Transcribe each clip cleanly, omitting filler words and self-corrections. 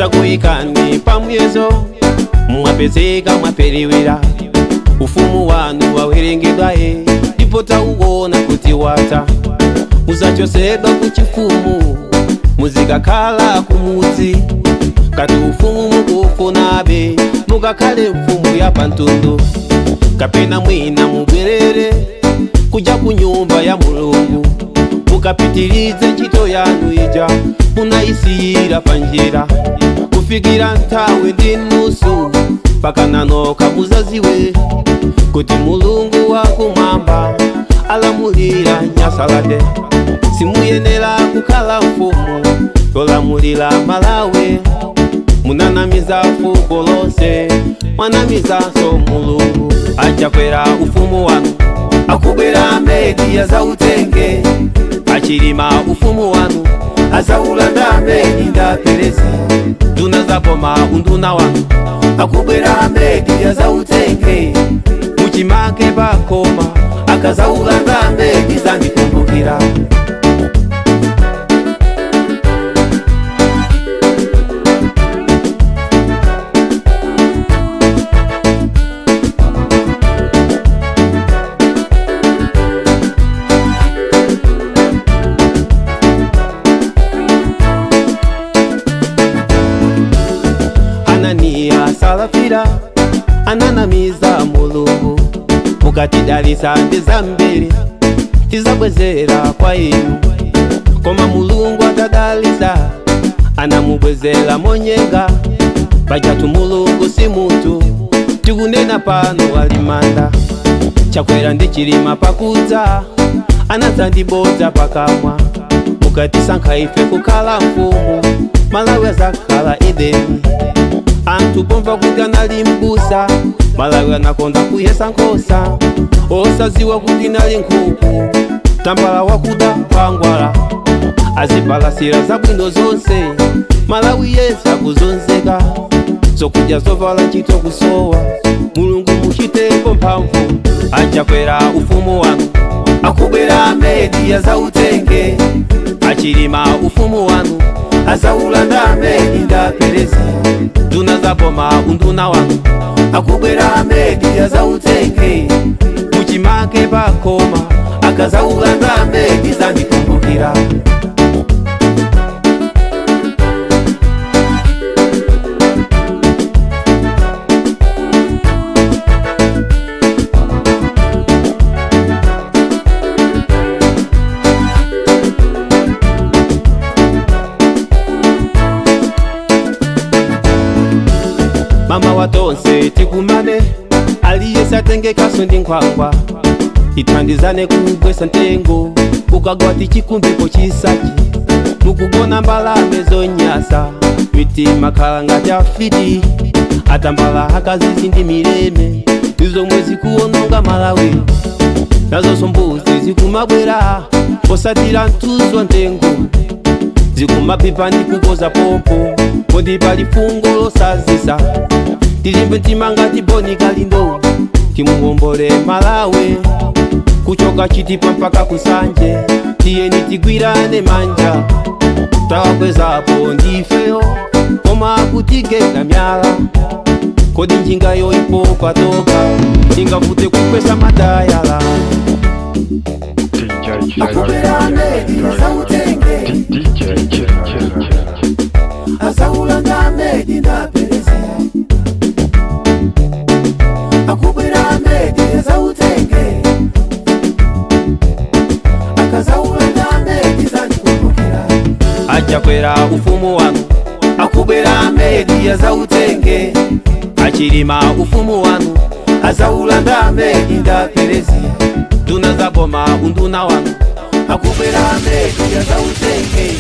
Takuyikani pamwezo, mwapezeka mwaperiwira. Ufumu wanu wawerengedwaye, ndipo tauwona kuti wata. Muzachosedwa kuchifumu, muzikakhala kumudzi. Kati ufumu mukufunabe, mukakhale mfumu ya pantundu. Kapena mwina mubwerere kuja ku nyumba ya Mulungu, mukapitilize ntchito yanu ija munayisiyira panjira. Kufikira nthawi ndi nusu pakananoka muzaziwe kuti Mulungu wakumwamba alamulira Nyasalande. Simuyenera kukhala mfumu yolamulira Malawi. Munanamiza fuko lonse, mwanamizanso Mulungu. Achakwera ufumu wanu, akubwera Medi azautenge. Achilima ufumu wanu, azaulanda Medi ndaperezi. Nduna zaboma unduna wanu, akubwera Medi azautenge. Muchimake pakoma, akazaulanda Medi zandikumbukira. Ananiya Salafira ananamiza Mulungu, mukatidalisa ndi zambiri tizabwezera kwa inu. Koma Mulungu atadalisa anamubwezera monyenga. Pajatu Mulungu si munthu, tikunena pano alimanda. Chakwera ndi Chilima pakudza anadzandibodza pakamwa. Mukatisankha ife kukhala mfumu, Malawi azakhala Edeni. Anthu pomva kuti anali mbusa, Malawi anakonda kuyesa nkhosa, osaziwa kuti nali nkhuku. Tambala wakuda pangwala azipalasira zabwino zonse. Malawi yense akuzonzeka, zokudya zovala ntchito kusowa. Mulungu muchitepo mphamvu. Achakwera ufumu wanu, akubwera Medi azautenge. Achilima ufumu wanu, azaulanda Medi ndaperezi. Nduna zaboma unduna wanu, akubwera Medi azautenge. Muchimake pakoma, akazaulanda Medi zandikumbukira. Mama watonse tikumane, aliyese atenge kaso ndi nkhwangwa, tithandizane kugwesa ntengo ukagwa tichikumbepo chisachi. Mukugona mbalame zonyasa, mitima khala ngati afiti. Atambala akazizi ndi mileme, izomwe zikuwononga Malawi. Nazonso mbuzi zikumabwera posatira mtuzi wa ntengo, zikumapipa ndi kukoza pompo poti pali fungo losazisa. Tilimbe mtima ngati Boni Kalindo, timuwombole Malawi kuchoka Chitipa mpaka kusanje. Tiyeni tigwirane manja, tawakwezapo ndifeyo koma akutigenda myala. Kodi njingayo ipo kwatoka, ingavute kukwesa matayala. DJ Akubwera Medi azautenge, DJ azaulanda Medi ndaperezi. Akubwera Medi azautenge, akazaulanda Medi zandikumbukira. Achakwera ufumu wanu, akubwera Medi azautenge. Achilima ufumu wanu, azaulanda Medi ndaperezi. Nduna zaboma unduna wanu, Akubwera Medi azautenge.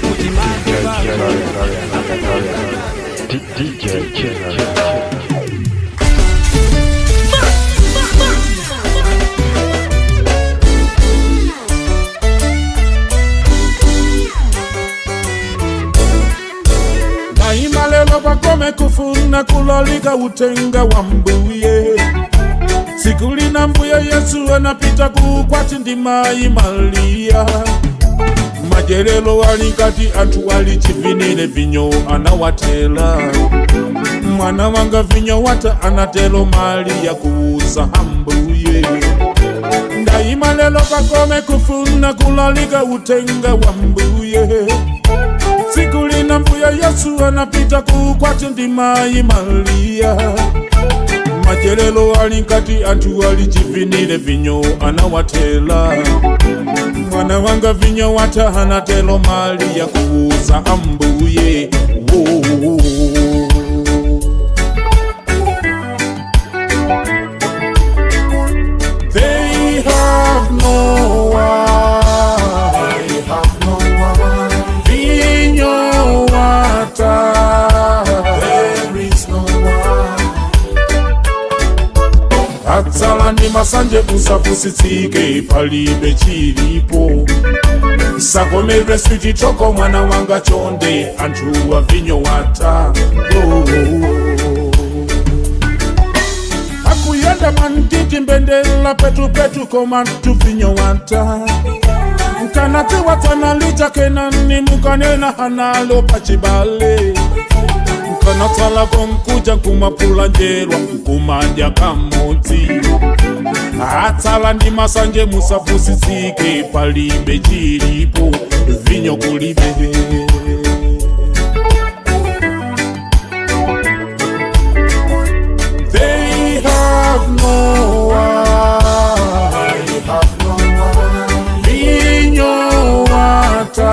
Muchimake DJ Daima lelo bakome kufuna kulalika utenga wa mbuye. Siku lina mbuye Yesu anapita kukwati ndima imalia. Maje Majerelo ali nkati, anthu ali chivinire, vinyo anawatela. Mwana wanga, vinyo wata, anatelo mali ya kuuza Ambuye. Ndayima lelo pakome kufuna kulalika utenga wa Mbuye. Siku lina Mbuya Yesu anapita kukwati ndi mayi Mariya. Majerelo ali nkati, anthu ali chivinire, vinyo anawatela. Mwana wanga, vinyo wata, anatelo mali ya kuuza Ambuye. Wo. They have no wine. They have no wine. Vinyo wata. There is no wine. Atsala ndi masanje, usapusitsike, palibe chilipo. Sakomerwe switi toko, mwana wanga, chonde, anthu wa vinyo wata. Oh. Akuyenda mwantiti, mbendela petupetu, koma tuvinyo wata. Mkanatiwa licha kenani, mukanena hanalo pachibale. Mkanatsala konkuja nkumapula njerwa, nkumadya kamodzi. Atsala ndi masanje, musapusitsike, palibe chilipo, vinyo kulibe. They have no wine. They have no wine. Vinyo wata.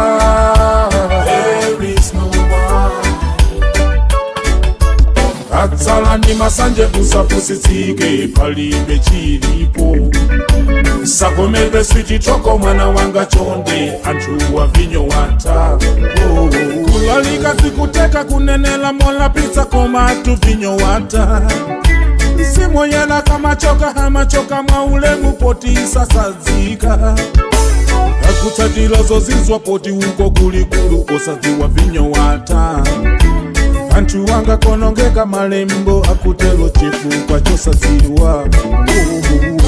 There is no wine. Atsala ndi masanje, usapusitsike, palibe chilipo. Sakomerwe switi toko, mwana wanga, chonde, anthu wa vinyo wata. Oh. Kulalika sikuteka kunenela molapitsa, koma tu vinyo wata. Simoyela kamachoka hamachoka mwaulemu poti sasadzika. Akutsatira zozizwa poti uko kulikulu osadziwa vinyo wata. Anthu wanga konongeka, malembo akutelo chifukwa chosadziwa. Oh.